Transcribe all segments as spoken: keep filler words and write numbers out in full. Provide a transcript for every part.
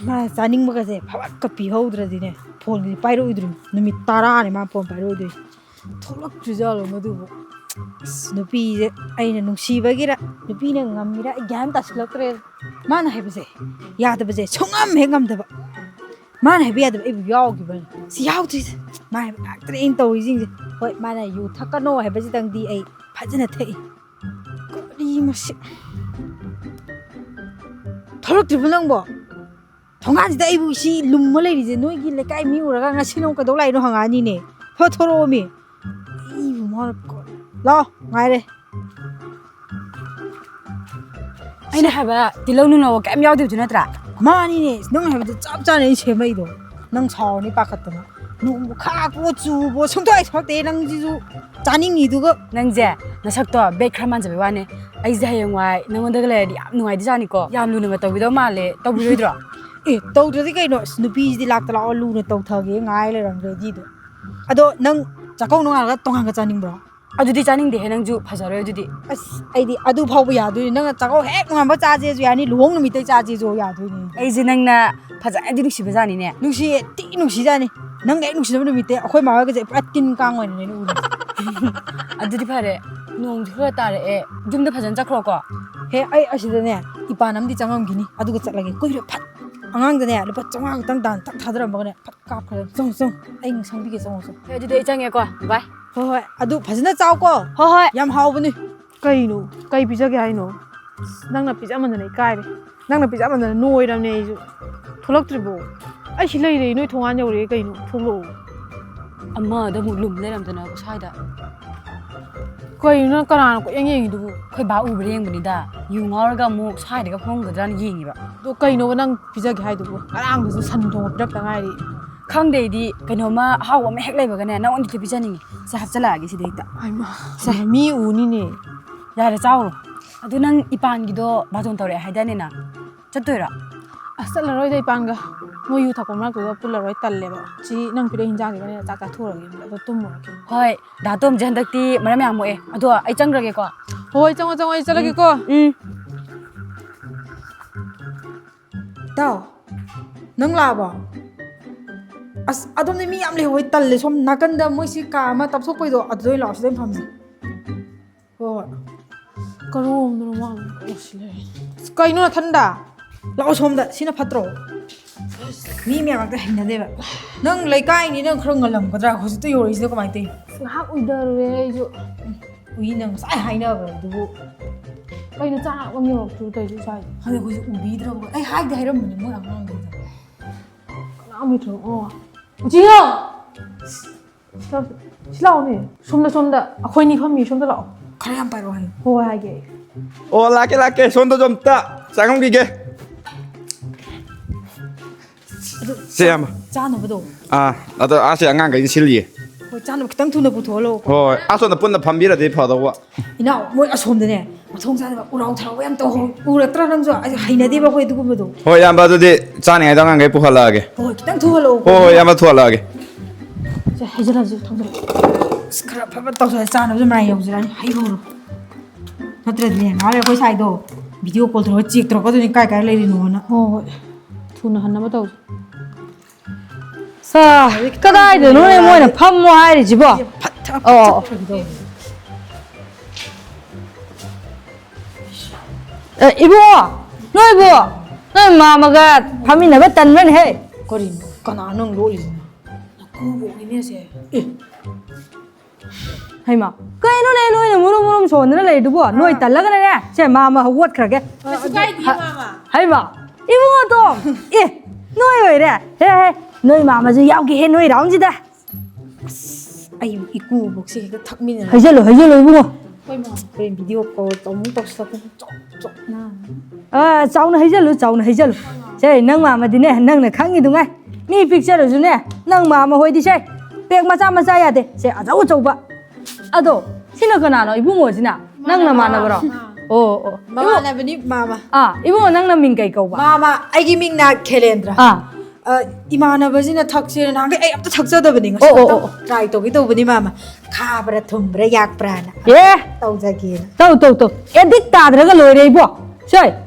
ꯃꯥ ꯆꯥꯅꯤꯡꯕꯒꯁꯦ ꯐꯕꯠꯀ ꯄꯤꯍꯧꯗ꯭ꯔꯗꯤꯅꯦ, ꯐꯣꯟꯒꯁꯦ ꯄꯥꯏꯔꯛꯑꯣꯏꯗ꯭ꯔꯤꯅꯤ꯫ ꯅꯨꯃꯤꯠ ꯇꯔꯥꯅꯤ ꯃꯥ ꯐꯣꯟ ꯄꯥꯏꯔꯛꯑꯣꯏꯗꯣꯏꯁꯦ꯫ ꯊꯣꯛꯂꯛꯇ꯭ꯔꯤꯖꯥꯠꯂꯣ ꯃꯗꯨꯕꯨ? ꯑꯁ, ꯅꯨꯄꯤꯁꯦ ꯑꯩꯅ ꯅꯨꯡꯁꯤꯕꯒꯤꯔ, ꯅꯨꯄꯤꯅ ꯉꯝꯃꯤꯔ, ꯑꯩ ꯒ꯭ꯌꯥꯟ ꯇꯥꯁꯤꯜꯂꯛꯇ꯭ꯔꯦ꯫ ꯃꯥꯅ ꯍꯥꯏꯕꯁꯦ ꯌꯥꯗꯕꯁꯦ ꯁꯨꯡꯉꯝ ꯍꯦꯛ ꯉꯝꯗꯕ꯫ ꯃꯥꯅ ꯍꯥꯏꯕ ꯌꯥꯗꯕ ꯑꯩꯕꯨ ꯌꯥꯎꯈꯤꯕꯅꯤ꯫ ꯁꯤ ꯌꯥꯎꯗ꯭ꯔꯤꯁꯦ꯫ ꯃꯥ ꯍꯥꯏꯕ ꯉꯥꯛꯇꯅꯦ ꯑꯩꯅ ꯇꯧꯔꯤꯁꯤꯡꯁꯦ꯫ ꯍꯣꯏ, ꯃꯥꯅ ꯌꯨ ꯊꯛꯀꯅꯣ ꯍꯥꯏꯕꯁꯤꯗꯪꯗꯤ ꯑꯩ ꯐꯖꯅ ꯊꯛꯏ꯫ ꯀꯔꯤ ꯃꯁꯤ? ꯊꯣꯛꯂꯛꯇ꯭ꯔꯤꯕꯣ ꯅꯪꯕꯣ? ꯊꯣꯡꯒꯥꯟꯁꯤꯗ ꯑꯩꯕꯨ ꯁꯤ ꯂꯨꯝꯃ ꯂꯩꯔꯤꯁꯦ ꯅꯣꯏꯒꯤ ꯂꯩꯀꯥꯏ ꯃꯤ ꯎꯔꯒ ꯉꯁꯤ ꯅꯪ ꯀꯩꯗꯧ ꯂꯥꯛꯏꯅꯣ ꯍꯪꯉꯛꯑꯅꯤꯅꯦ꯫ ꯐꯠ ꯊꯣꯔꯛꯑꯣꯃꯤ꯫ ꯑꯩꯕꯨ ꯃꯥꯅ ꯀ-, ꯂꯥꯛꯑꯣ, ꯉꯥꯏꯔꯦ꯫ ꯑꯩꯅ ꯍꯥꯏꯕ ꯇꯤꯜꯍꯧ ꯅꯨꯡꯂꯧ ꯀꯩꯝ ꯌꯥꯎꯗꯕꯗꯨ ꯅꯠꯇ꯭ꯔꯥ? ꯃꯥꯅꯤꯅꯦ, ꯅꯪ ꯍꯥꯏꯕꯗꯨ ꯆꯞ ꯆꯥꯅ ꯑꯩꯅ ꯁꯦꯝꯃꯛꯏꯗꯣ꯫ ꯅꯪ ꯁꯥꯎꯔꯅꯤ ꯄꯥꯈꯠꯇꯅ꯫ ꯅꯣꯡꯃ ꯈꯥꯛꯄꯣ ꯆꯨꯕꯣ ꯁꯨꯡꯊꯣꯛ ꯍꯦꯛ ꯊꯣꯛꯇꯦ ꯅꯪꯁꯤꯁꯨ꯫ ꯆꯥꯅꯤꯡꯉꯤꯗꯨꯒ꯫ ꯅꯪꯁꯦ ꯅꯁꯛꯇꯣ ꯕꯦꯛ ꯈꯔ ꯃꯥꯟꯖꯕꯩ ꯋꯥꯅꯦ꯫ ꯑꯩꯁꯦ ꯍꯌꯦꯡꯋꯥꯏ ꯅꯉꯣꯟꯗꯒ ꯂꯩꯔꯗꯤ ꯌꯥꯝ ꯅꯨꯡꯉꯥꯏꯗꯣꯏꯖꯥꯠꯅꯤꯀꯣ꯫ ꯌꯥꯝ ꯂꯨꯅꯒ ꯇꯧꯕꯤꯗꯧ ꯃꯥꯜꯂꯦ꯫ ꯇꯧꯕꯤꯔꯣꯏꯗ꯭ꯔꯣ? ꯑꯦ, ꯇꯧꯗ꯭ꯔꯗꯤ ꯀꯩꯅꯣ? ꯑꯁ, ꯅꯨꯄꯤꯁꯤꯗꯤ ꯂꯥꯛꯇ ꯂꯥꯛꯑꯣ ꯂꯨꯅ ꯇꯧꯊꯒꯦ ꯉꯥꯏ ꯂꯩꯔꯝꯗ꯭ꯔꯦ ꯑꯗꯨꯗꯣ꯫ ꯑꯗꯣ ꯅꯪ ꯆꯥꯛꯀꯧ ꯅꯣꯡꯉꯥꯜꯂꯒ ꯇꯣꯉꯥꯟꯒ ꯆꯥꯅꯤꯡꯕ꯭ꯔꯣ? ꯑꯗꯨꯗꯤ ꯆꯥꯅꯤꯡꯗꯦꯍꯦ, ꯅꯪꯁꯨ ꯐꯖꯔꯣꯏ ꯑꯗꯨꯗꯤ꯫ ꯑꯁ, ꯑꯩꯗꯤ ꯑꯗꯨ ꯐꯥꯎꯕ ꯌꯥꯗꯣꯏꯅꯤ꯫ ꯅꯪꯅ ꯆꯥꯛꯀꯧ ꯍꯦꯛ ꯅꯣꯡꯉꯥꯟꯕ ꯆꯥꯁꯦꯁꯨ ꯌꯥꯅꯤ, ꯂꯨꯍꯣꯡ ꯅꯨꯃꯤꯠꯇꯩ ꯆꯥꯁꯦꯁꯨ ꯌꯥꯗꯣꯏꯅꯤ꯫ ꯑꯩꯁꯦ ꯅꯪꯅ ꯐꯖꯅꯗꯤ ꯅꯨꯡꯁꯤꯕꯖꯥꯠꯅꯤꯅꯦ꯫ ꯅꯨꯡꯁꯤꯌꯦ, ꯊꯤ ꯅꯨꯡꯁꯤꯖꯥꯠꯅꯤ꯫ ꯅꯪꯒ ꯍꯦꯛ ꯅꯨꯡꯁꯤꯅꯕ ꯅꯨꯃꯤꯠꯇꯩ ꯑꯩꯈꯣꯏ ꯃꯥ ꯍꯣꯏꯒꯁꯦ ꯄꯨꯔꯥ ꯇꯤꯟ ꯀꯥꯡ ꯑꯣꯏꯅꯅꯦ ꯑꯩꯅ ꯎꯔꯤꯁꯦ꯫ ꯑꯗꯨꯗꯤ ꯐꯔꯦ, ꯅꯣꯡꯁꯨ ꯈꯔ ꯇꯥꯔꯛꯑꯦ, ꯌꯨꯝꯗ ꯐꯖꯅ ꯆꯠꯈ꯭ꯔꯣꯀꯣ꯫ ꯍꯦ, ꯑꯩ ꯑꯁꯤꯗꯅꯦ ꯏꯄꯥꯟ ꯑꯃꯗꯤ ꯆꯪꯉꯝꯈꯤꯅꯤ, ꯑꯗꯨꯒ ꯆꯠꯂꯒꯦ꯫ ꯀꯨꯏꯔꯣꯏ, ꯐꯠ ꯑꯉꯥꯡꯗꯅꯦ ꯂꯨꯄꯥ ꯆꯥꯝꯃꯉꯥ ꯈꯛꯇꯪ ꯗꯥꯟ ꯊꯛ ꯊꯥꯗꯔꯝꯃꯒꯅꯦ ꯐꯠ ꯀꯥꯞꯈ꯭ꯔꯦ꯫ ꯆꯪꯉꯣ, ꯆꯪꯉꯣ, ꯑꯩ ꯁꯪꯕꯤꯒꯦ, ꯆꯪꯉꯣ, ꯆꯪꯉꯣ꯫ ꯍꯦ, ꯑꯗꯨꯗꯤ ꯑꯩ ꯆꯪꯉꯦꯀꯣ, ꯕꯥꯏ꯫ ꯍꯣꯏ, ꯍꯣꯏ, ꯑꯗꯨ ꯐꯖꯅ ꯆꯥꯎꯀꯣ꯫ ꯍꯣꯏ, ꯍꯣꯏ꯫ ꯌꯥꯝ ꯍꯥꯎꯕꯅꯤ꯫ ꯀꯩꯅꯣ? ꯀꯩ ꯄꯤꯖꯒꯦ ꯍꯥꯏꯅꯣ? ꯑꯁ, ꯅꯪꯅ ꯄꯤꯖꯃꯟꯗꯅ ꯏꯀꯥꯏꯔꯦ꯫ ꯅꯪꯅ ꯄꯤꯖꯃꯟꯗꯅ ꯅꯣꯏꯔꯕꯅꯦ ꯑꯩꯁꯨ꯫ ꯊꯣꯛꯂꯛꯇ꯭ꯔꯤꯕꯣ? ꯑꯩ ꯁꯤ ꯂꯩꯔꯦ, ꯅꯣꯏ ꯊꯣꯡꯒꯥꯟ ꯌꯧꯔꯛꯑꯦ ꯀꯩꯅꯣ? ꯊꯣꯛꯂꯛꯑꯣ꯫ ꯑꯃꯗ ꯑꯃꯨꯛ ꯂꯨꯝ ꯂꯩꯔꯝꯗꯅ ꯁ꯭ꯋꯥꯏꯗ꯫ ꯀꯩꯅꯣ ꯅꯪ ꯀꯅꯥꯅꯣ ꯀꯣꯏꯌꯦꯡ ꯌꯦꯡꯉꯤꯗꯨꯕꯨ? ꯑꯩꯈꯣꯏ ꯕꯥ ꯎꯕ꯭ꯔꯥ ꯌꯦꯡꯕꯅꯤꯗ꯫ ꯌꯨ ꯉꯥꯎꯔꯒ ꯑꯃꯨꯛ ꯁ꯭ꯋꯥꯏꯗꯒ ꯐꯝꯃꯝꯒꯗ꯭ꯔꯥꯅ ꯌꯦꯡꯉꯤꯕ꯫ ꯑꯗꯣ ꯀꯩꯅꯣꯕ ꯅꯪ ꯄꯤꯖꯒꯦ ꯍꯥꯏꯗꯨꯕꯨ? ꯉꯔꯥꯡꯗꯁꯨ ꯁꯟ ꯊꯣꯡꯕ ꯄꯤꯔꯛꯇ ꯉꯥꯏꯔꯤ꯫ ꯈꯪꯗꯦ ꯑꯩꯗꯤ, ꯀꯩꯅꯣꯝꯃ ꯑꯍꯥꯎꯕ ꯑꯃ ꯍꯦꯛ ꯂꯩꯕꯒꯅꯦ ꯅꯪꯉꯣꯟꯗ ꯍꯦꯛꯇ ꯄꯤꯖꯅꯤꯡꯉꯤ꯫ ꯁꯦ, ꯍꯥꯞꯆꯜꯂꯛꯑꯒꯦ ꯁꯤꯗ ꯍꯦꯛꯇ꯫ ꯍꯩꯃꯥ, ꯁꯦ꯫ ꯃꯤ ꯎꯅꯤꯅꯦ꯫ ꯌꯥꯔꯦ, ꯆꯥꯎꯔꯣ꯫ ꯑꯗꯨ ꯅꯪ ꯏꯄꯥꯟꯒꯤꯗꯣ ꯕꯥꯇꯣꯟ ꯇꯧꯔꯛꯑꯦ ꯍꯥꯏꯗꯥꯏꯅꯦ ꯅꯪ? ꯆꯠꯇꯣꯏꯔꯣ? ꯑꯁ, ꯆꯠꯂꯔꯣꯏꯗ ꯏꯄꯥꯟꯒ꯫ ꯃꯣꯏ ꯌꯨ ꯊꯛꯄ ꯃꯔꯛꯇꯨꯗ ꯄꯨꯜꯂꯔꯣꯏ, ꯇꯜꯂꯦꯕ꯫ ꯁꯤ ꯅꯪ ꯄꯤꯔꯛꯏ ꯍꯤꯟꯖꯥꯡꯁꯤꯒꯅꯦ ꯆꯥꯛ ꯆꯥꯊꯣꯛꯎꯔꯒꯦ, ꯑꯗꯣ ꯇꯨꯝꯃꯨꯔꯒꯦ꯫ ꯍꯣꯏ, ꯗꯥ ꯇꯣꯝꯁꯦ ꯍꯟꯗꯛꯇꯤ ꯃꯔꯝ ꯌꯥꯝ ꯃꯣꯛꯑꯦ꯫ ꯑꯗꯣ ꯑꯩ ꯆꯪꯈ꯭ꯔꯒꯦꯀꯣ꯫ ꯍꯣꯏ, ꯆꯪꯉꯣ, ꯆꯪꯉꯣ, ꯑꯩ ꯆꯠꯂꯒꯦꯀꯣ꯫ ꯎꯝ꯫ ꯏꯇꯥꯎ, ꯅꯪ ꯂꯥꯛꯑꯕꯣ? ꯑꯁ, ꯑꯗꯣꯝꯗ ꯃꯤ ꯌꯥꯝ ꯂꯩꯍꯧꯋꯦ, ꯇꯜꯂꯦ꯫ ꯁꯣꯝ ꯅꯥꯀꯟꯗ ꯃꯣꯏꯁꯤ ꯀꯥ ꯑꯃ ꯇꯞꯊꯣꯛꯄꯩꯗꯣ, ꯑꯗꯨꯗ ꯑꯣꯏꯅ ꯂꯥꯛꯑꯣ, ꯁꯤꯗ ꯑꯣꯏꯅ ꯐꯝꯁꯦ꯫ ꯍꯣꯏ, ꯍꯣꯏ꯫ ꯀꯔꯣꯝꯗꯅꯣ ꯃꯥꯅ ꯂꯥꯛꯑꯣ ꯁꯤ ꯂꯩꯔꯦ꯫ ꯑꯁ, ꯀꯩꯅꯣ ꯅꯊꯟꯗ? ꯂꯥꯛꯑꯣ ꯁꯣꯝꯗ, ꯁꯤꯅ ꯐꯠꯇ꯭ꯔꯣ? ꯃꯤ ꯃꯌꯥꯝ ꯃꯔꯛꯇ ꯍꯩꯅꯗꯦꯕ꯫ ꯅꯪ ꯂꯩꯀꯥꯏꯅꯤ, ꯅꯪ ꯈꯔ ꯉꯜꯂꯝꯒꯗ꯭ꯔꯥ? ꯍꯧꯖꯤꯛꯇ ꯌꯧꯔꯛꯏꯁꯤꯅ ꯀꯃꯥꯏꯅ ꯇꯧꯔꯤꯅꯣ? ꯉꯥꯏꯍꯥꯛ ꯎꯏꯊꯔꯨꯔꯦ ꯑꯩꯁꯨ꯫ ꯎꯏ, ꯅꯪ ꯉꯁꯥꯏ ꯍꯥꯏꯅꯕ ꯑꯗꯨꯕꯨ꯫ ꯀꯩꯅꯣ ꯆꯥꯛ ꯑꯃ ꯌꯧꯔꯛꯇ꯭ꯔꯣ ꯇꯧꯔꯤꯁꯦ ꯁ꯭ꯋꯥꯏꯗ? ꯈꯪꯗꯦ, ꯑꯩꯈꯣꯏꯁꯨ ꯎꯕꯤꯗ꯭ꯔꯕ꯫ ꯑꯩ ꯍꯥꯏꯗꯤ ꯍꯥꯏꯔꯝꯕꯅꯦ ꯃꯣꯏ ꯑꯉꯥꯡꯈꯩꯗ꯫ ꯀꯅꯥꯝ ꯂꯩꯇ꯭ꯔꯣ? ꯑꯣ꯫ ꯎꯆꯤꯌꯣ! ꯁꯤ ꯂꯥꯛꯑꯣꯅꯦ꯫ ꯁꯣꯝꯗ, ꯁꯣꯝꯗ꯫ ꯑꯩꯈꯣꯏꯅꯤ ꯐꯝꯃꯤ, ꯁꯣꯝꯗ ꯂꯥꯛꯑꯣ꯫ ꯈꯔ ꯌꯥꯝ ꯄꯥꯏꯔꯛꯑꯣ ꯍꯥꯏꯌꯣ꯫ ꯍꯣꯏ, ꯍꯥꯏꯒꯦ ꯑꯩ꯫ ꯑꯣ, ꯂꯥꯛꯀꯦ, ꯂꯥꯛꯀꯦ꯫ ꯁꯣꯝꯗꯁꯨ ꯑꯝꯇ ꯆꯪꯉꯝꯈꯤꯒꯦ꯫ ꯑꯗꯨ ꯁꯦ, ꯏꯌꯥꯝꯕ꯫ ꯆꯥꯅꯕꯗꯣ꯫ ꯑꯥ, ꯑꯗꯣ ꯑꯥꯁꯦ ꯑꯉꯥꯡꯈꯩꯅ ꯁꯤꯜꯂꯤꯌꯦ꯫ ꯍꯣꯏ, ꯆꯥꯅꯕ ꯈꯤꯇꯪ ꯊꯨꯅ ꯄꯨꯊꯣꯛꯍꯜꯂꯣ꯫ ꯍꯣꯏ, ꯑꯁꯣꯝꯗ ꯄꯨꯟꯅ ꯐꯝꯕꯤꯔꯗꯤ ꯐꯗꯧꯕ꯫ ꯏꯅꯥꯎ, ꯃꯣꯏ ꯑꯁꯣꯝꯗꯅꯦ, ꯃꯊꯣꯡ ꯆꯥꯗꯕ ꯎꯔꯥꯎ ꯊꯔꯥꯎꯕ ꯌꯥꯝ ꯇꯧꯍꯧ-, ꯎꯔꯛꯇ꯭ꯔꯥ ꯅꯪꯁꯨ? ꯑꯩ ꯍꯩꯅꯗꯦꯕ ꯑꯩꯈꯣꯏ ꯑꯗꯨꯒꯨꯝꯕꯗꯣ꯫ ꯍꯣꯏ, ꯏꯌꯥꯝꯕ, ꯑꯗꯨꯗꯤ ꯆꯥꯅꯤꯡꯉꯥꯏꯗꯣ ꯑꯉꯥꯡꯈꯩ ꯄꯨꯍꯜꯂꯛꯑꯒꯦ꯫ ꯍꯣꯏ, ꯈꯤꯇꯪ ꯊꯨꯍꯜꯂꯛꯑꯣ꯫ ꯍꯣꯏ, ꯍꯣꯏ, ꯏꯌꯥꯝꯕ, ꯊꯨꯍꯜꯂꯛꯑꯒꯦ꯫ ꯁꯦ, ꯍꯩꯖꯜꯂꯁꯤ, ꯊꯝꯖꯜꯂꯣ꯫ ꯑꯁ, ꯈꯔ ꯐꯕ ꯇꯧꯁꯜꯂꯦ, ꯆꯥꯅꯕꯁꯨ ꯃꯌꯥꯝ ꯌꯧꯖꯔꯛꯑꯅꯤ, ꯍꯩ ꯍꯧꯔꯣ꯫ ꯅꯠꯇ꯭ꯔꯗꯤꯅꯦ, ꯉꯥꯏꯍꯥꯛ ꯂꯩꯔ ꯑꯩꯈꯣꯏ ꯁꯥꯏꯗꯣ video call ꯇꯧꯔꯒ check ꯇꯧꯔꯛꯀꯗꯣꯏꯅꯤ, ꯀꯥꯏ ꯀꯥꯏ ꯂꯩꯔꯤꯅꯣꯅ꯫ ꯍꯣꯏ, ꯍꯣꯏ, ꯊꯨꯅ ꯍꯟꯅꯕ ꯇꯧꯁꯤ꯫ ꯑ, ꯀꯗꯥꯏꯗꯅꯣꯅꯦ ꯃꯣꯏꯅ ꯐꯝꯃꯣ ꯍꯥꯏꯔꯤꯁꯤꯕꯣ? ꯐꯠ ꯊ-, ꯑꯣ꯫ ꯐꯠ ꯊ-, ꯑꯦ, ꯏꯕꯨꯡꯉꯣ, ꯅꯣꯏꯕꯨ ꯅꯣꯏ ꯃꯥꯃꯒ ꯐꯝꯃꯤꯟꯅꯕ ꯇꯟꯕ꯭ꯔꯅꯦꯍꯦ? ꯀꯔꯤꯅꯣ? ꯀꯅꯥ ꯅꯪ ꯂꯣꯠꯂꯤꯁꯤꯅ? ꯅꯀꯨꯕꯣꯛꯅꯤꯅꯦ ꯁꯦ꯫ ꯑꯦ꯫ ꯍꯩꯃꯥ, ꯀꯩꯅꯣꯅꯦ ꯅꯣꯏꯅ ꯃꯨꯔꯨꯝ ꯃꯨꯔꯨꯝ ꯁꯣꯟꯗꯅ ꯂꯩꯗꯨꯕꯣ? ꯅꯣꯏ ꯑꯥ꯫ ꯇꯜꯂꯒꯅꯅꯦ, ꯁꯦ ꯃꯥꯃ ꯍꯧꯒꯠꯈ꯭ꯔꯒꯦ꯫ ꯀꯩꯁꯨ ꯀꯥꯏꯗꯤꯌꯦ, ꯍ-, ꯃꯥꯃ꯫ ꯍꯩꯃꯥ, ꯏꯕꯨꯡꯉꯣ ꯇꯣꯝ, ꯑꯦ, ꯅꯣꯏ ꯑꯣꯏꯔꯦ? ꯍꯦ, ꯍꯦ, ꯅꯣꯏ ꯃꯥꯃꯁꯨ ꯌꯥꯎꯒꯦꯍꯦ ꯅꯣꯏ round ꯁꯤꯗ꯫ ꯑꯁ, ꯑꯩ ꯏꯀꯨꯕꯣꯛꯁꯦ ꯍꯦꯛꯇ ꯊꯛꯃꯤꯟꯅꯔꯦ꯫ ꯍꯩꯖꯜꯂꯨ, ꯍꯩꯖꯜꯂꯨ ꯏꯕꯨꯡꯉꯣ꯫ ꯍꯣꯏ, ꯃꯥꯃ꯫ ꯍꯣꯔꯦꯟ video call ꯑꯃꯨꯛ ꯇꯧꯁꯤꯜꯂꯛꯇꯅ ꯆꯣꯞ ꯆꯣꯞꯅ꯫ ꯑꯥ, ꯆꯥꯎꯅ ꯍꯩꯖꯜꯂꯨ, ꯆꯥꯎꯅ ꯍꯩꯖꯜꯂꯨ꯫ ꯁꯦ, ꯅꯪ ꯃꯥꯃꯗꯤꯅꯦ, ꯅꯪꯅ ꯈꯪꯉꯤꯗꯨꯉꯥꯏ꯫ ꯃꯤ ꯄꯤꯛꯆꯔꯁꯨꯅꯦ, ꯅꯪ ꯃꯥꯃ ꯍꯣꯏꯗꯤ ꯁꯦ, bag ꯃꯆꯥ ꯃꯆꯥ ꯌꯥꯗꯦ꯫ ꯁꯦ, ꯑꯆꯧ ꯑꯆꯧꯕ꯫ ꯑꯗꯣ, ꯁꯤꯅ ꯀꯅꯥꯅꯣ? ꯏꯕꯨꯡꯉꯣꯁꯤꯅ? ꯅꯪ ꯃꯥꯃ, ꯅꯃꯥꯟꯅꯕꯔꯣ? ꯃꯥꯃ꯫ ꯑꯣ, ꯑꯣ꯫ ꯏꯕꯨꯡ-, ꯃꯃꯥꯟꯅꯕꯅꯤ, ꯃꯥꯃ꯫ ꯑꯥ, ꯏꯕꯨꯡꯉꯣ, ꯅꯪ ꯅꯃꯤꯡ ꯀꯩ ꯀꯧꯕ? ꯃꯥꯃ, ꯑꯩꯒꯤ ꯃꯤꯡꯅ ꯈꯦꯂꯦꯟꯗ꯭ꯔ꯫ ꯑꯥ꯫ ꯑ, ꯏꯃꯥꯟꯅꯕꯁꯤꯅ ꯊꯛꯁꯦꯅ ꯅꯍꯥꯟꯈꯩ ꯑꯩ ꯑꯝꯇ ꯊꯛꯆꯗꯕꯅꯤ, ꯉꯁꯤ ꯑꯣ, ꯑꯣ, ꯑꯝꯇꯪ ꯑꯣ, ꯑꯣ꯫ Try ꯇꯧꯒꯦ ꯇꯧꯕꯅꯤ, ꯃꯥꯃ꯫ ꯈꯥꯕ꯭ꯔꯥ, ꯊꯨꯝꯕ꯭ꯔꯥ, ꯌꯥꯛꯄ꯭ꯔꯥꯅ ꯑꯦ! ꯇꯧꯖꯒꯦꯅ꯫ ꯇꯧ, ꯇꯧ, ꯇꯧ꯫ Addict ꯇꯥꯗ꯭ꯔꯒ ꯂꯣꯏꯔꯦ ꯏꯕꯣ꯫ ꯁꯦ,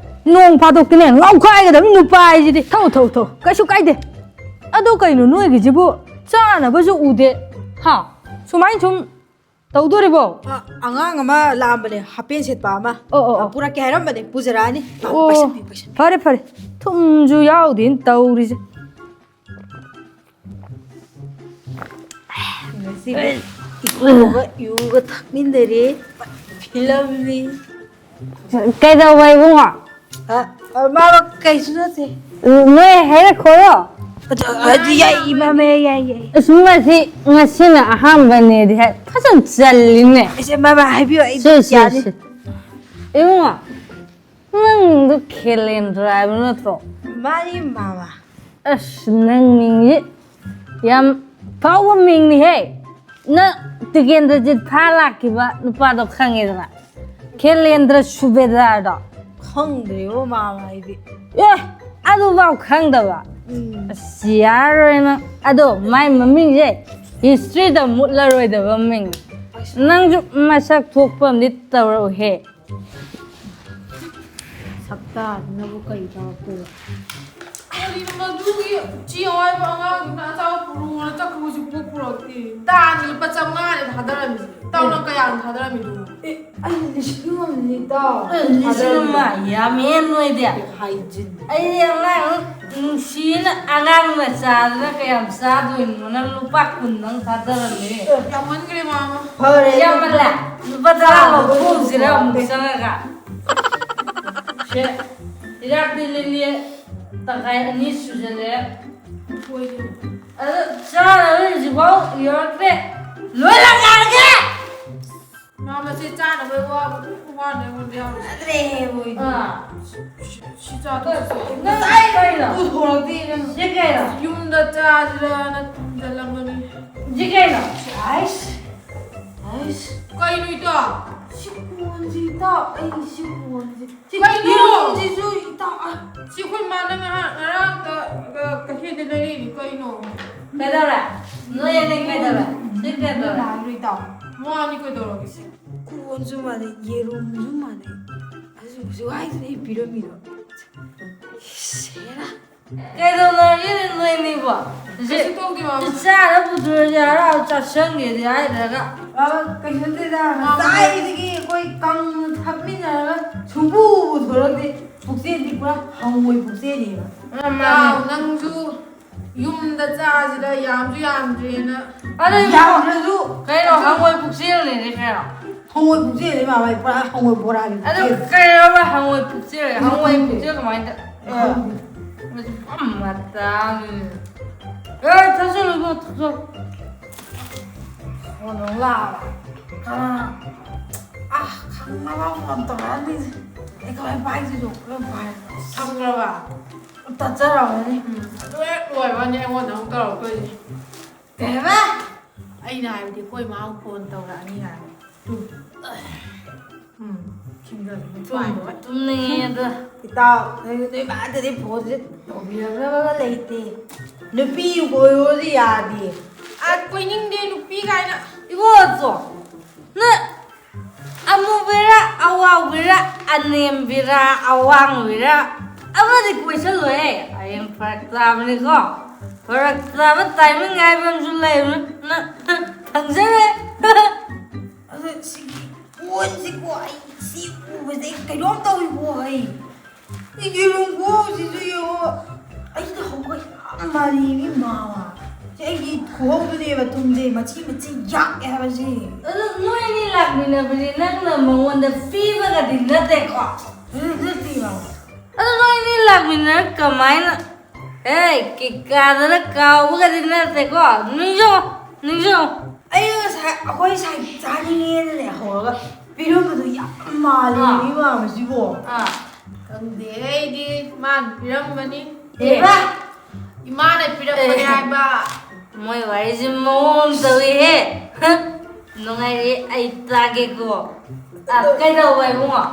ꯅꯣꯡ ꯐꯥꯗꯣꯛꯇꯤꯅꯦ ꯉꯥꯎꯈꯥꯏꯒꯗꯕꯅꯤ ꯅꯨꯄꯥ ꯍꯥꯏꯁꯤꯗꯤ꯫ ꯊꯧ, ꯊꯧ, ꯊꯧ꯫ ꯀꯩꯁꯨ ꯀꯥꯏꯗꯦ꯫ ꯑꯗꯣ ꯀꯩꯅꯣ ꯅꯣꯏꯒꯤꯁꯤꯕꯨ ꯆꯥꯅꯕꯁꯨ ꯎꯗꯦ? ꯍꯥ? ꯁꯨꯃꯥꯏꯅ ꯁꯨꯝ ꯇꯧꯗꯣꯔꯤꯕꯣ? ꯑ, ꯑꯉꯥꯡ ꯑꯃ ꯂꯥꯛꯑꯝꯕꯅꯦ, ꯍꯥꯄꯦꯟ ꯁꯦꯠꯄ ꯑꯃ꯫ ꯑꯣ, ꯑꯣ, ꯑ, ꯑꯣ꯫ ꯄꯨꯔꯛꯀꯦ ꯍꯥꯏꯔꯝꯕꯅꯦ, ꯄꯨꯖꯔꯛꯑꯅꯤ꯫ ꯑ, ꯑꯣ, ꯄꯩꯁꯟꯕꯤꯌꯨ, ꯄꯩꯁꯟꯕꯤꯌꯨ꯫ ꯐꯔꯦ, ꯐꯔꯦ꯫ ꯊꯨꯝꯁꯨ ꯌꯥꯎꯗꯦꯅ ꯇꯧꯔꯤꯁꯦ꯫ ꯉꯁꯤꯗꯤ ꯏꯀꯣꯒ ꯌꯨꯒ ꯊꯛꯃꯤꯟꯅꯔꯦ꯫ ꯐꯤꯂꯝꯅꯤ꯫ ꯀꯩꯗꯧꯕ ꯏꯕꯨꯡꯉꯣ? ꯑ, ꯑ, ꯃꯥꯃ, ꯀꯩꯁꯨ ꯅꯠꯇꯦ꯫ ꯅꯣꯏ ꯍꯩꯔꯛꯈꯣꯔꯣ? ꯑꯗꯨ, ꯑꯗꯨ ꯌꯥꯏ, ꯏꯃꯥꯃ, ꯌꯥꯏ, ꯌꯥꯏ꯫ ꯑꯁ, ꯃꯁꯤ ꯉꯁꯤꯅ ꯑꯍꯥꯟꯕꯅꯦꯗꯤ ꯍꯥꯏ, ꯐꯖꯅ ꯆꯜꯂꯤꯅꯦ꯫ ꯑꯩꯁꯦ, ꯃꯥꯃ, ꯍꯥꯏꯕꯤꯌꯨ, ꯑꯩ ꯁꯦ, ꯁꯦ, ꯌꯥꯅꯤ꯫ ꯁꯦ꯫ ꯏꯕꯨꯡꯉꯣ, ꯅꯪꯗꯣ ꯈꯦꯂꯦꯟꯗ꯭ꯔ ꯍꯥꯏꯕ ꯅꯠꯇ꯭ꯔꯣ? ꯃꯥꯅꯤ, ꯃꯥꯃ꯫ ꯑꯁ, ꯅꯪ ꯃꯤꯡꯁꯤ ꯌꯥꯝ ꯐꯥꯎꯕ ꯃꯤꯡꯅꯤꯍꯦ꯫ ꯅꯪ ꯇꯤꯀꯦꯟꯗ꯭ꯔꯖꯤꯠ ꯐꯥ ꯂꯥꯛꯈꯤꯕ ꯅꯨꯄꯥꯗꯣ ꯈꯪꯉꯦꯗꯅ? ꯈꯦꯂꯦꯟꯗ꯭ꯔ ꯁꯨꯕꯦꯗꯥꯔꯗꯣ꯫ ꯈꯪꯗ꯭ꯔꯦꯕꯣ, ꯃꯥꯃ, ꯑꯩꯗꯤ꯫ ꯑꯦ, ꯑꯗꯨꯐꯥꯎ ꯈꯪꯗꯕ? ꯎꯝ꯫ ꯑꯁ, ꯌꯥꯔꯔꯣꯏ ꯅꯪ꯫ ꯑꯗꯣ ꯃꯥꯏ ꯃꯃꯤꯡꯁꯦ historyꯗ ꯃꯨꯠꯂꯔꯣꯏꯗꯕ ꯃꯃꯤꯡꯅꯤ꯫ ꯑꯁ꯫ ꯅꯪꯁꯨ ꯃꯁꯛ ꯊꯣꯛꯄ ꯑꯃꯗꯤ ꯇꯧꯔꯛꯎꯍꯦ꯫ ꯁꯛꯇꯥꯗꯨꯅꯕꯨ ꯀꯩ ꯇꯧꯔꯛꯇꯣꯏꯕ? ꯀꯔꯤꯅꯣ ꯃꯗꯨꯒꯤ ꯆꯦ ꯍꯥꯏꯕ ꯑꯉꯥꯡꯗꯨꯅ ꯑꯆꯥꯄꯣꯠ ꯄꯨꯔꯛꯑꯣꯅ ꯆꯠꯈ꯭ꯔꯕꯁꯤ ꯄꯨꯔꯛ-, ꯄꯨꯔꯛꯇꯦ? ꯇꯥꯅꯤ ꯂꯨꯄꯥ ꯆꯥꯝꯃꯉꯥꯅꯦ ꯊꯥꯗꯔꯝꯃꯤꯁꯦ꯫ ꯏꯇꯥꯎꯅ ꯀꯌꯥꯅ ꯊꯥꯗꯔꯝꯃꯤꯗꯨꯕꯨ? ꯑꯦ, ꯑꯩ ꯂꯤꯁꯤꯡ ꯑꯃꯅꯤ, ꯏꯇꯥꯎ꯫ ꯑꯦ, ꯂꯤꯁꯤꯡ ꯑꯃ ꯊꯥꯗꯔꯝꯃꯤ꯫ ꯌꯥꯝꯃꯦ ꯅꯣꯏꯗꯤ꯫ ꯍꯥꯏꯖꯤꯟ꯫ ꯑꯩꯗꯤ ꯑꯉꯥꯡ ꯅꯨꯡꯁꯤꯅ ꯑꯉꯥꯡ ꯃꯆꯥꯗꯨꯅ ꯀꯌꯥꯝ ꯆꯥꯗꯣꯏꯅꯣꯅ ꯂꯨꯄꯥ ꯀꯨꯟꯗꯪ ꯊꯥꯗꯔꯝꯃꯤ꯫ ꯌꯥꯝꯃꯟꯈ꯭ꯔꯦ, ꯃꯥꯃ꯫ ꯐꯔꯦ꯫ ꯌꯥꯝꯃꯜꯂꯦ꯫ ꯂꯨꯄꯥ ꯇꯔꯥ ꯂꯧꯊꯣꯛꯎꯁꯤꯔ ꯑꯃꯨꯛ ꯆꯪꯉꯒ? ꯁꯦ, ꯍꯤꯗꯥꯛꯇꯤ ꯂꯤꯛꯂꯤ ꯇꯪꯈꯥꯏ ꯑꯅꯤ ꯁꯨꯖꯜꯂꯦ꯫ ꯑꯗꯣ ꯆꯥꯅꯕ ꯍꯧꯖꯤꯛꯐꯥꯎ ꯌꯧꯔꯛꯇ꯭ꯔꯦ꯫ ꯂꯣꯏ ꯂꯪ ꯌꯥꯔꯒꯦ! ꯃꯥ ꯃꯁꯤ ꯆꯥꯅꯕ ꯋꯥꯕ ꯋꯥꯅ ꯑꯩꯉꯣꯟꯗ ꯌꯥꯎꯔꯤꯁꯦ꯫ ꯐꯖꯗ꯭ꯔꯦꯍꯦ ꯃꯣꯏꯗꯤ꯫ ꯑꯥ꯫ ꯁꯤ, ꯁꯤ ꯆꯥ ꯅꯪ ꯀꯩꯅꯣ? ꯄꯨꯊꯣꯔꯛꯇꯦ ꯅꯪ꯫ ꯁꯤ ꯀꯩꯅꯣ? ꯌꯨꯝꯗ ꯆꯥꯁꯤꯔꯅ ꯊꯝꯖꯜꯂꯝꯕꯅꯤ꯫ ꯁꯤ ꯀꯩꯅꯣ? ꯑꯥꯏꯁ꯫ ꯑꯥꯏꯁ꯫ ꯀꯩꯅꯣ ꯏꯇꯥꯎ? ꯁꯤ ꯀꯣꯟꯁꯤ ꯏꯇꯥꯎ, ꯑꯩ ꯁꯤ ꯀꯣꯟꯁꯤ꯫ ꯁꯤ ꯀꯩꯅꯣ? ꯌꯦꯔꯨꯝꯁꯤꯁꯨ ꯏꯇꯥꯎ, ꯑ꯫ ꯁꯤ ꯑꯩꯈꯣꯏ ꯃꯥꯅ ꯉꯍꯥꯟ ꯉꯔꯥꯡꯗ, ꯑ, ꯀꯩꯊꯦꯜꯗ ꯂꯩꯔꯛꯏꯅꯤ ꯀꯩꯅꯣ? ꯀꯩꯗꯧꯔꯦ? ꯅꯣꯏ ꯑꯅꯤ ꯀꯩꯗꯧꯔꯦ? ꯁꯤ ꯀꯩꯗꯧꯔꯦ? ꯅꯣꯏ ꯃꯥ ꯍꯥꯏꯔꯣ ꯏꯇꯥꯎ꯫ ꯃꯥꯅꯤ ꯀꯩꯗꯧꯔꯒꯦ? ꯁꯤ ꯀꯣꯟꯁꯨ ꯃꯥꯟꯅꯩ, ꯌꯦꯔꯨꯝꯁꯨ ꯃꯥꯟꯅꯩ꯫ ꯑꯁꯤ ꯍꯧꯖꯤꯛ ꯍꯥꯏꯗꯨꯅ ꯑꯩ ꯄꯤꯔꯝꯃꯤꯗꯣ꯫ ꯁꯦꯔꯥ꯫ ꯀꯩꯗꯧꯅꯔꯒꯦꯅꯦ ꯅꯣꯏꯅꯤꯕꯣ? ꯀꯩꯁꯨ ꯇꯧꯗꯦ, ꯃꯥꯃ꯫ ꯆꯥꯔ ꯄꯨꯊꯣꯔꯛꯑꯗꯤ ꯍꯔꯥꯎ ꯆꯥꯁꯟꯒꯦꯗꯤ ꯍꯥꯏꯗ꯭ꯔꯒ꯫ ꯃꯥꯃ, ꯀꯩꯁꯨ ꯅꯠꯇꯦꯗ꯫ ꯃꯥꯃ꯫ ꯉꯁꯥꯏꯗꯒꯤ ꯑꯩꯈꯣꯏ ꯀꯪꯅ ꯊꯛꯃꯤꯟꯅꯔꯒ ꯁꯨꯡꯄꯨ ꯄꯨꯊꯣꯔꯛꯇꯦ꯫ ꯄꯨꯛꯆꯦꯜꯗꯤ ꯄꯨꯔꯥ ꯍꯪꯉꯣꯏ ꯄꯨꯛꯆꯦꯜꯅꯦꯕ꯫ ꯑ, ꯃꯥꯅꯦ꯫ ꯏꯇꯥꯎ, ꯅꯪꯁꯨ ꯌꯨꯝꯗ ꯆꯥꯁꯤꯗ ꯌꯥꯝꯁꯨ ꯌꯥꯝꯗ꯭ꯔꯦꯅ꯫ ꯑꯗꯣ ꯌꯥꯝꯗ꯭ꯔꯁꯨ ꯀꯩꯅꯣ, ꯍꯪꯉꯣꯏ ꯄꯨꯛꯆꯦꯜꯅꯤꯅꯦ ꯀꯩꯅꯣ꯫ ꯍꯪꯉꯣꯏ ꯄꯨꯛꯆꯦꯜꯅꯤ ꯃꯥꯃ, ꯄꯨꯔꯥ ꯍꯪꯉꯣꯏ ꯕꯣꯔꯥꯒꯤ ꯑꯗꯨ ꯄꯨꯛꯆꯦꯜ꯫ ꯀꯩꯅꯣꯕ ꯍꯪꯉꯣꯏ ꯄꯨꯛꯆꯦꯜ? ꯍꯪꯉꯣꯏ ꯈꯪꯗꯦ꯫ ꯄꯨꯛꯆꯦꯜ ꯀꯃꯥꯏꯅ ꯇꯧ-, ꯑ꯫ ꯈꯪꯗꯦ꯫ ꯃꯁꯤ ꯄꯨꯔꯥ ꯃꯇꯥꯡꯅꯤꯅꯦ꯫ ꯑꯦ, ꯊꯛꯆꯜꯂꯨ ꯏꯕꯨꯡꯉꯣ, ꯊꯛꯆꯜꯂꯨ꯫ ꯐꯣꯟ ꯑꯃꯨꯛ ꯂꯥꯛꯑꯕ꯫ ꯑꯥ꯫ ꯑꯥ, ꯈꯪꯉꯕ ꯐꯣꯟ ꯇꯧꯔꯛꯑꯅꯤ꯫ ꯑꯩ ꯀꯃꯥꯏꯅ ꯄꯥꯏꯗꯣꯏꯅꯣ? ꯀꯃꯥꯏꯅ ꯄꯥꯏ-, ꯊꯝꯈ꯭ꯔꯕ? ꯇꯠꯆꯔꯝꯃꯅꯤ꯫ ꯎꯝ, ꯑꯗꯨ ꯍꯦꯛ ꯂꯣꯏꯕꯒꯅꯦ ꯑꯩꯉꯣꯟꯗ ꯑꯃꯨꯛ ꯇꯧꯔꯛꯇꯣꯏꯁꯦ꯫ ꯀꯩ ꯍꯥꯏꯕ? ꯑꯩꯅ ꯍꯥꯏꯕꯗꯤ ꯑꯩꯈꯣꯏ ꯃꯥ ꯐꯣꯟ ꯇꯧꯔꯛꯑꯅꯤ ꯍꯥꯏꯕ꯫ ꯎꯝ꯫ ꯎꯝ, ꯈꯤꯡꯒꯅꯤ꯫ ꯇꯨꯝꯕ ꯇꯨꯝꯅꯤꯡꯉꯦꯗ꯫ ꯏꯇꯥꯎ, ꯅꯣꯏ, ꯅꯣꯏ ꯃꯥꯗꯗꯤ ꯐꯣꯟꯁꯦ ꯇꯧꯕꯤꯔꯛꯅꯕꯒ ꯂꯩꯇꯦ꯫ ꯅꯨꯄꯤ ꯀꯣꯏꯌꯣꯗꯤ ꯌꯥꯗꯦ꯫ ꯑ, ꯀꯣꯏꯅꯤꯡꯗꯦ ꯅꯨꯄꯤ ꯀꯥꯏꯅ꯫ ꯏꯕꯣ ꯑꯗꯣ, ꯅꯪ ꯑꯃꯨꯕꯤꯔ, ꯑꯋꯥꯎꯕꯤꯔ, ꯑꯅꯦꯝꯕꯤꯔ, ꯑꯋꯥꯡꯕꯤꯔ ꯑꯃꯗꯤ ꯀꯣꯏꯁꯜꯂꯣꯍꯦ꯫ ꯍꯌꯦꯡ ꯐꯔꯛ ꯇꯥꯕꯅꯤꯀꯣ꯫ ꯐꯔꯛ ꯇꯥꯕ timing ꯍꯥꯏꯕ ꯑꯃꯁꯨ ꯂꯩꯕꯅꯤ꯫ ꯅꯪ ꯈꯪꯖꯔꯦ꯫ ꯑꯗꯣ ꯁꯤꯒꯤ ꯐꯣꯟꯁꯤꯀꯣ, ꯑꯩ ꯁꯤ ꯎꯕꯁꯦ ꯑꯩ ꯀꯩꯅꯣꯝ ꯇꯧꯏꯀꯣ ꯑꯩ꯫ ꯁꯤ ꯌꯦꯔꯨꯝ ꯈꯨꯍꯧꯁꯤꯁꯨ ꯌꯦꯡꯉꯣ꯫ ꯑꯩꯗ ꯍꯧꯒꯠ ꯌꯥꯝ ꯃꯥꯜꯂꯤ ꯃꯤ ꯃꯥ꯫ ꯁꯤ ꯑꯩꯒꯤ ꯈꯨꯍꯧꯗꯨꯅꯦꯕ ꯊꯨꯝꯁꯦ ꯃꯆꯤ ꯃꯆꯤ ꯌꯥꯛꯑꯦ ꯍꯥꯏꯕꯁꯤ꯫ ꯑꯗꯣ ꯅꯣꯏꯅꯤ ꯂꯥꯛꯃꯤꯟꯅꯕꯗꯤ ꯅꯪꯅ ꯃꯉꯣꯟꯗ ꯄꯤꯕꯒꯗꯤ ꯅꯠꯇꯦꯀꯣ? ꯑꯗꯨ ꯅꯠꯇꯦ ꯃꯥ꯫ ꯑꯗꯣ ꯅꯣꯏꯅꯤ ꯂꯥꯛꯃꯤꯟꯅꯔ ꯀꯃꯥꯏꯅ? ꯑꯦ, ꯀꯤꯛꯀꯥꯗꯅ ꯀꯥꯎꯕꯒꯗꯤ ꯅꯠꯇꯦꯀꯣ? ꯅꯤꯡꯁꯤꯡꯉꯣ, ꯅꯤꯡꯁꯤꯡꯉꯣ꯫ ꯑꯩ ꯉꯁꯥꯏ ꯑꯩꯈꯣꯏ ꯁꯥꯏ ꯆꯥꯅꯤꯡꯉꯦꯅꯅꯦ ꯍꯧꯔꯒ ꯄꯤꯔꯝꯕꯗꯣ ꯌꯥꯝ ꯃꯥꯜꯂꯦ ꯑꯥ꯫ ꯃꯤ ꯃꯥꯟꯕꯁꯤꯕꯣ꯫ ꯑꯥ꯫ ꯈꯪꯗꯦ, ꯑꯩꯗꯤ ꯃꯥꯅ ꯄꯤꯔꯝꯕꯅꯤ꯫ ꯀꯩꯕ? ꯏꯃꯥꯅ ꯄꯤꯔꯛꯄꯅꯦ ꯑꯦ꯫ ꯍꯥꯏꯕ꯫ ꯃꯣꯏ ꯋꯥꯔꯤꯁꯦ ꯃꯑꯣꯡ ꯑꯃ ꯇꯧꯏꯍꯦ꯫ ꯍ? ꯅꯨꯡꯉꯥꯏꯔꯤ, ꯑꯩ ꯇꯥꯒꯦꯀꯣ꯫ ꯑ, ꯀꯩꯗꯧꯕ ꯏꯕꯨꯡꯉꯣ?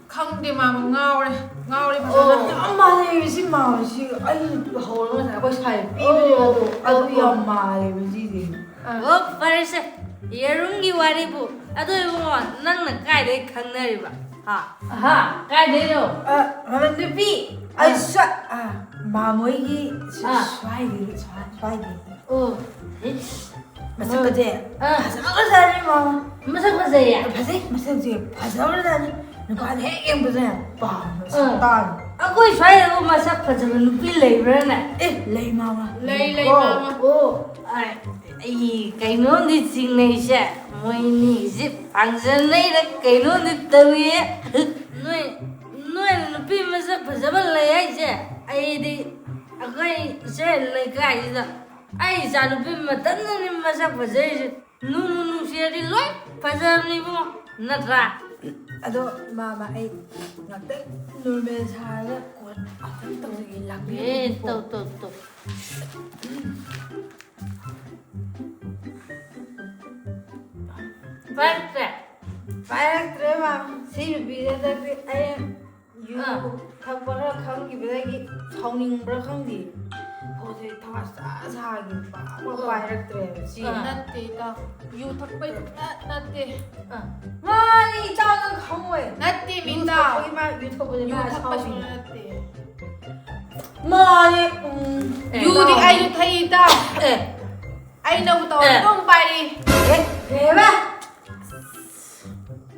ꯈꯪꯗꯦ, ꯃꯥꯃ ꯉꯥꯎꯔꯦ, ꯉꯥꯎꯔꯦ ꯐꯖꯅ꯫ ꯑꯣ꯫ ꯌꯥꯝ ꯃꯥꯜꯂꯦ ꯁꯤ ꯃꯥꯃꯁꯤ꯫ ꯑꯩ ꯍꯧꯔꯒ ꯉꯁꯥꯏ ꯑꯩꯈꯣꯏ ꯁꯥꯏ ꯄꯤꯕꯅꯦꯕ ꯑꯗꯣ, ꯑꯣ, ꯑꯗꯨ ꯑꯣ, ꯌꯥꯝ ꯑꯣ꯫ ꯃꯥꯜꯂꯦꯕ ꯁꯤꯁꯦ꯫ ꯑꯣ, ꯐꯔꯦꯁꯦ, ꯌꯦꯔꯨꯝꯒꯤ ꯋꯥꯔꯤꯕꯨ꯫ ꯑꯗꯣ ꯏꯕꯨꯡꯉꯣ, ꯅꯪꯅ ꯀꯥꯏꯗꯩ ꯈꯪꯅꯔꯤꯕ? ꯑꯍꯥ, ꯀꯥꯏꯗꯩꯅꯣ? ꯑ, ꯃꯃꯟ ꯅꯨꯄꯤ, ꯑꯩ ꯑꯥ꯫ ꯁ꯭ꯋꯥ-, ꯑ, ꯃꯥꯃꯣꯏꯒꯤ ꯁ꯭ꯋꯥ-, ꯑꯥ꯫ ꯁ꯭ꯋꯥꯏꯗꯒꯤ, ꯁ꯭ꯋꯥ-, ꯁ꯭ꯋꯥꯏꯗꯒꯤ꯫ ꯑꯣ, ꯏꯁ꯫ ꯃꯁꯛ ꯐꯖꯩ꯫ ꯑꯥ꯫ ꯐꯖꯈ꯭ꯔꯖꯥꯠꯅꯤ, ꯃꯥꯃꯣ꯫ ꯃꯁꯛ ꯐꯖꯩꯌꯦ? ꯐꯖꯩ, ꯃꯁꯛꯁꯦ ꯐꯖꯈ꯭ꯔꯖꯥꯠꯅꯤ꯫ ꯅꯨꯄꯥꯅ ꯍꯦꯛ ꯌꯦꯡꯕꯗꯅꯦ ꯄꯥꯝꯕ, ꯑꯥ꯫ ꯁꯛꯇꯥꯅꯤ꯫ ꯑꯩꯈꯣꯏ ꯁ꯭ꯋꯥꯏꯗꯕꯨ ꯃꯁꯛ ꯐꯖꯕ ꯅꯨꯄꯤ ꯂꯩꯕ꯭ꯔꯥꯅꯦ? ꯑꯦ, ꯂꯩ, ꯃꯥꯃꯣ꯫ ꯂꯩ, ꯂꯩ, ꯑꯣ꯫ ꯃꯥꯃꯣ꯫ ꯑꯣ, ꯑꯥꯏ꯫ ꯑꯩ ꯀꯩꯅꯣꯝꯗꯤ ꯆꯤꯡꯅꯩꯁꯦ, ꯃꯣꯏꯅꯤꯁꯤ ꯄꯥꯡꯖꯟꯅꯩꯔ ꯀꯩꯅꯣꯝꯗꯤ ꯇꯧꯏ꯫ ꯅꯣꯏ, ꯅꯣꯏ ꯅꯨꯄꯤ ꯃꯁꯛ ꯐꯖꯕ ꯂꯩ ꯍꯥꯏꯁꯦ, ꯑꯩꯗꯤ ꯑꯩꯈꯣꯏ ꯏꯆꯦ ꯂꯩꯀꯥꯏꯁꯤꯗ ꯑꯩ ꯏꯆꯥ ꯅꯨꯄꯤ ꯃꯊꯟꯇꯅꯤ ꯃꯁꯛ ꯐꯖꯩꯁꯦ꯫ ꯅꯨꯡꯕꯨ ꯅꯨꯡꯁꯤꯔꯗꯤ ꯂꯣꯏ ꯐꯖꯕꯅꯤ ꯏꯕꯨꯡꯉꯣ, ꯅꯠꯇ꯭ꯔꯥ? ꯑꯗꯣ ꯃꯥꯃ, ꯑꯩ ꯉꯥꯛꯇꯪ ꯅꯣꯔꯃꯦꯜ ꯁꯥꯔꯒ ꯀꯣꯟ ꯑꯝꯇꯪ ꯇꯧꯖꯒꯦ, ꯂꯥꯛꯄꯤꯌꯨ꯫ ꯑꯦ, ꯇꯧ, ꯇꯧ, ꯇꯧ꯫ ꯄꯥꯏꯔꯛꯇ꯭ꯔꯦ? ꯄꯥꯏꯔꯛꯇ꯭ꯔꯦ, ꯃꯥ꯫ ꯁꯤ ꯅꯨꯄꯤꯁꯦ ꯍꯟꯗꯛꯇꯤ ꯑꯩ ꯌꯨ ꯑꯥ꯫ ꯊꯛꯄ ꯈꯔ ꯈꯪꯈꯤꯕꯗꯒꯤ ꯁꯥꯎꯅꯤꯡꯕ꯭ꯔꯥ ꯈꯪꯗꯦ꯫ ꯐꯣꯟꯁꯦ ꯊꯋꯥ ꯁꯥ ꯁꯥꯈꯤꯕ, ꯄꯥꯛ ꯄꯥꯛ ꯑꯥ꯫ ꯄꯥꯏꯔꯛꯇ꯭ꯔꯦꯕ꯫ ꯁꯤ ꯑꯥ꯫ ꯅꯠꯇꯦ, ꯏꯇꯥꯎ꯫ ꯌꯨ ꯊꯛꯄꯩ ꯁꯨꯡꯅꯠ ꯅꯠꯇꯦ꯫ ꯑꯥ꯫ ꯃꯥꯅꯤ, ꯏꯇꯥꯎ, ꯅꯪ ꯈꯪꯉꯣꯏ꯫ ꯅꯠꯇꯦ, ꯌꯨ ꯃꯤꯇꯥꯎ꯫ ꯊꯛꯄꯒꯤ ꯃꯥ, ꯌꯨ ꯊꯛꯄꯁꯦ ꯌꯨ ꯃꯥ ꯊꯛꯄꯩ ꯁꯥꯎꯔꯤꯅꯦ꯫ ꯁꯨꯡꯅꯠ ꯅꯠꯇꯦ꯫ ꯃꯥꯅꯦ, ꯎꯝ꯫ ꯑꯦ, ꯌꯨꯗꯤ ꯏꯇꯥꯎ꯫ ꯑꯩꯁꯨ ꯊꯛꯏ, ꯏꯇꯥꯎ꯫ ꯑꯦ꯫ ꯑꯩꯅꯕꯨ ꯇꯧꯔꯗꯤ ꯑꯦ꯫ ꯑꯗꯨꯝ ꯄꯥꯏꯔꯤ꯫ ꯑꯦ, ꯀꯩ ꯍꯥꯏꯕ?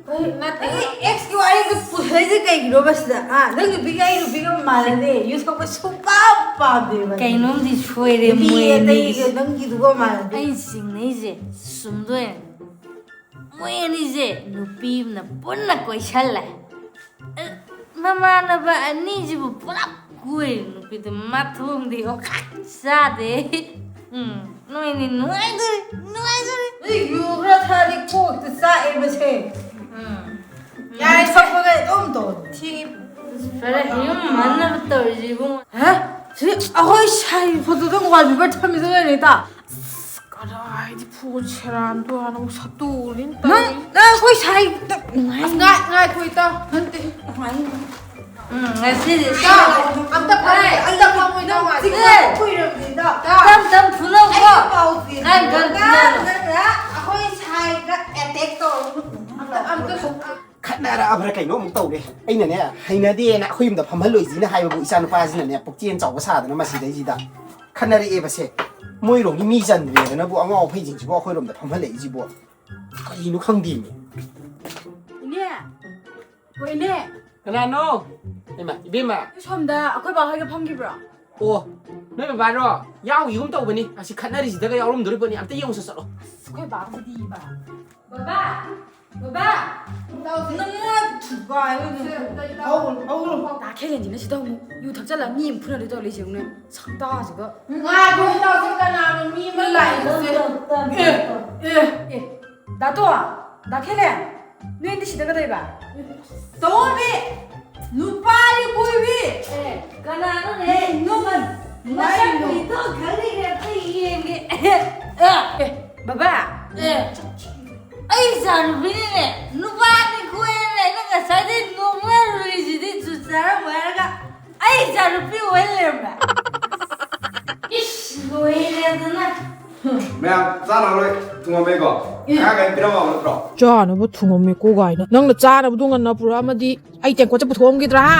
ꯀꯩ, ꯅꯠꯇꯦ꯫ ꯑꯩ ꯑꯦꯛꯁꯀꯤ ꯋꯥꯔꯤꯗꯨ ꯄꯨꯊꯣꯛꯏꯁꯦ ꯀꯩꯒꯤꯅꯣꯕ ꯁꯤꯗ? ꯍꯥ? ꯅꯪ ꯅꯨꯄꯤꯒ ꯑꯩ ꯅꯨꯄꯤꯒ ꯃꯥꯟꯅꯗꯦ꯫ ꯌꯨ ꯊꯛꯄ ꯁꯨꯡꯄꯥꯝ ꯄꯥꯝꯗꯦꯕ꯫ ꯀꯩꯅꯣꯝꯗꯤ ꯁꯣꯏꯔꯦ ꯅꯨꯄꯤ ꯃꯣꯏ ꯑꯇꯩꯒ ꯑꯅꯤꯒꯤꯁꯦ꯫ ꯅꯪꯒꯤꯗꯨꯒ ꯃꯥꯟꯅꯗꯦ꯫ ꯑꯩ ꯆꯤꯡꯅꯩꯁꯦ ꯆꯨꯝꯗꯣꯏꯅꯦ꯫ ꯃꯣꯏ ꯑꯅꯤꯁꯦ ꯅꯨꯄꯤ ꯑꯃꯅ ꯄꯨꯟꯅ ꯀꯣꯏꯁꯜꯂꯦ꯫ ꯑ, ꯃꯃꯥꯟꯅꯕ ꯑꯅꯤꯁꯤꯕꯨ ꯄꯨꯂꯞ ꯀꯣꯏꯔꯤ ꯅꯨꯄꯤꯗꯨ ꯃꯊꯣꯡꯗꯤ ꯑꯣꯈꯥꯛ ꯆꯥꯗꯦ꯫ ꯎꯝ, ꯅꯣꯏꯅꯤ ꯅꯨꯡꯉꯥꯏꯗꯣꯔꯤ, ꯅꯨꯡꯉꯥꯏꯗꯣꯔꯤ꯫ ꯑꯩ ꯌꯨ ꯈꯔ ꯊꯛꯑꯗꯤ ꯀꯣꯛꯇ ꯆꯥꯛꯑꯦ ꯃꯁꯦ꯫ ꯎꯝ꯫ ꯌꯥꯔꯦ, ꯌꯨ ꯊꯛꯄꯒ ꯑꯗꯨꯝ ꯇꯧ꯫ ꯊꯦꯡꯉꯦ꯫ ꯐꯔꯦ, ꯌꯨꯝ ꯍꯟꯅꯕ ꯇꯧꯔꯤꯁꯤ ꯏꯕꯨꯡꯉꯣ꯫ ꯍꯦ? ꯁꯤ ꯑꯩꯈꯣꯏ ꯁꯥꯏ ꯐꯣꯇꯣꯗ wallpaper ꯊꯝꯃꯤꯗꯨ ꯀꯩꯅꯣ, ꯏꯇꯥ? ꯑꯁ, ꯀꯗꯥꯏꯗꯤ ꯐꯣꯟ ꯁꯦꯔꯥꯟ ꯇꯨꯔꯥꯟ ꯑꯃꯨꯛ ꯁꯠꯇꯣꯛꯎꯔꯤꯅ ꯅꯪ, ꯇꯧꯔꯤ꯫ ꯅꯪ ꯑꯩꯈꯣꯏ ꯁꯥꯏꯗ ꯉꯥꯏ-, ꯑꯁ, ꯉꯥꯏ-, ꯉꯥꯏꯈꯣ, ꯏꯇꯥꯎ꯫ ꯅꯠꯇꯦ꯫ ꯉꯥꯏ-, ꯎꯝ, ꯉꯁꯤꯗꯤ ꯏꯇꯥꯎ, ꯁꯤ-, ꯑꯝꯇ ꯐꯝꯃꯣ, ꯑꯩ, ꯑꯝꯇ ꯐꯝꯃꯣ, ꯏꯇꯥꯎ, ꯉꯥꯏꯈꯣ꯫ ꯆꯤꯡꯉꯦ꯫ ꯀꯨꯏꯔꯕꯅꯤ, ꯏꯇꯥꯎ꯫ ꯏꯇꯥꯎ꯫ ꯇꯞ ꯇꯞ ꯐꯨꯅꯧꯀꯣ꯫ ꯑꯩ ꯄꯥꯎ ꯆꯦ꯫ ꯅꯪ ꯀꯟ ꯐꯨꯅꯧ꯫ ꯅꯪꯅ ꯑꯩꯈꯣꯏ ꯁꯥꯏꯒ attack ꯇꯧꯔꯒ ꯑꯝꯇ, ꯑꯝꯇ ꯈꯠꯅꯔꯛꯑꯕ꯭ꯔꯥ ꯀꯩꯅꯣ ꯑꯃꯨꯛ? ꯇꯧꯔꯦ꯫ ꯑꯩꯅꯅꯦ, ꯍꯩꯅꯗꯦꯅ ꯑꯩꯈꯣꯏ ꯌꯨꯝꯗ ꯐꯝꯍꯜꯂꯣꯏꯁꯤꯅ ꯍꯥꯏꯕꯕꯨ, ꯏꯆꯥ ꯅꯨꯄꯥꯁꯤꯅꯅꯦ, ꯄꯨꯛꯆꯦꯜ ꯆꯥꯎꯕ ꯁꯥꯗꯅ ꯃꯁꯤꯗꯩꯁꯤꯗ ꯈꯠꯅꯔꯛꯑꯦꯕꯁꯦ꯫ ꯃꯣꯏꯔꯣꯝꯒꯤ ꯃꯤ ꯆꯟꯗ꯭ꯔꯦꯗꯅꯕꯨ ꯑꯉꯥꯎ ꯑꯐꯩꯁꯤꯡꯁꯤꯕꯨ ꯑꯩꯈꯣꯏꯔꯣꯝꯗ ꯐꯝꯍꯜꯂꯛꯏꯁꯤꯕꯨ ꯀꯔꯤꯅꯣ ꯈꯪꯗꯦꯃꯤ꯫ ꯏꯅꯦ! ꯍꯣ, ꯏꯅꯦ! ꯀꯅꯥꯅꯣ? ꯏꯃꯥ, ꯏꯕꯦꯝꯃ! ꯁꯣꯝꯗ ꯑꯩꯈꯣꯏ ꯕꯥ ꯍꯣꯏꯒ ꯐꯝꯈꯤꯕ꯭ꯔꯣ? ꯑꯣ, ꯅꯣꯏ ꯕꯕꯥꯔꯣ? ꯌꯥꯎꯈꯤꯒꯨꯝ ꯇꯧꯕꯅꯤ꯫ ꯑꯁꯤ ꯈꯠꯅꯔꯤꯁꯤꯗꯒ ꯌꯥꯎꯔꯝꯗꯣꯔꯤꯕꯅꯤ꯫ ꯑꯝꯇ ꯌꯦꯡꯉꯨꯁꯤ ꯆꯠꯂꯣ꯫ ꯑꯁ, ꯑꯩꯈꯣꯏ ꯕꯥꯕꯨꯗꯤ ꯏꯕ꯫ ꯕꯕꯥ! ꯕꯕꯥ! ꯅꯪꯉꯣꯟꯗ ꯊꯨꯒꯥꯏꯕ ꯅꯪ꯫ ꯍꯧꯔꯣ, ꯍꯧꯔꯣ꯫ ꯗꯥ ꯈꯦꯂꯦꯟꯁꯤꯅ ꯁꯤꯗ ꯑꯃꯨꯛ ꯌꯨ ꯊꯛꯆꯜꯂ ꯃꯤ ꯑꯃ ꯐꯨꯅꯗꯣꯏ ꯇꯧ ꯂꯩꯁꯦ ꯌꯦꯡꯉꯨꯅꯦ꯫ ꯁꯛꯇꯥꯁꯤꯒ꯫ ꯉꯥꯏꯈꯣ, ꯏꯇꯥꯎꯁꯦ ꯀꯅꯥꯅꯣ ꯃꯤ ꯑꯃ ꯂꯥꯛꯏꯁꯦ? ꯑꯦ, ꯑꯦ꯫ ꯑꯦ, ꯗꯥꯇꯣ, ꯗꯥ ꯈꯦꯂꯦꯟ, ꯅꯣꯏ ꯑꯅꯤ ꯁꯤꯗ ꯀꯩꯗꯧꯕ? ꯇꯧꯑꯣꯃꯤ, ꯅꯨꯄꯥꯅꯤ ꯀꯣꯏꯕꯤ꯫ ꯑꯦ, ꯀꯅꯥꯅꯣꯅꯦ? ꯅꯣꯡꯃ ꯃꯁꯛ ꯀꯨꯏꯗꯣ ꯈꯜꯂꯤꯒꯦ, ꯑꯝꯇ ꯌꯦꯡꯒꯦ꯫ ꯑꯦ, ꯕꯕꯥ꯫ ꯑꯦ, ꯑꯩ ꯏꯆꯥꯅꯨꯄꯤꯅꯤꯅꯦ, ꯅꯨꯄꯥꯅꯤ ꯀꯣꯏꯔꯦꯅꯦ, ꯅꯪ ꯉꯁꯥꯏꯗꯩ ꯅꯣꯛꯅꯔꯨꯔꯤꯁꯤꯗꯤ ꯆꯨꯝ ꯆꯥꯔꯝꯃꯣꯏ ꯍꯥꯏꯔꯒ ꯑꯩ ꯏꯆꯥꯅꯨꯄꯤ ꯑꯣꯏ ꯂꯩꯔꯝꯃꯦ꯫ ꯏꯁ, ꯂꯣꯏꯔꯦꯗꯅ꯫ ꯃꯌꯥꯝ ꯆꯥꯅꯕ ꯂꯣꯏ ꯊꯨꯡꯉꯝꯃꯦꯀꯣ? ꯑꯉꯥꯡꯈꯩ ꯄꯤꯔꯝꯃꯕ ꯅꯠꯇ꯭ꯔꯣ? ꯆꯥꯅꯕ ꯊꯨꯡꯉꯝꯃꯦꯀꯣ ꯀꯥꯏꯅ꯫ ꯅꯪꯅ ꯆꯥꯅꯕꯗꯣ ꯉꯟꯅ ꯄꯨꯔꯛꯑꯝꯃꯗꯤ ꯑꯩ ꯇꯦꯡꯀꯣꯠꯁꯦ ꯄꯨꯊꯣꯛꯑꯝꯈꯤꯗ꯭ꯔꯥ, ꯍꯥ?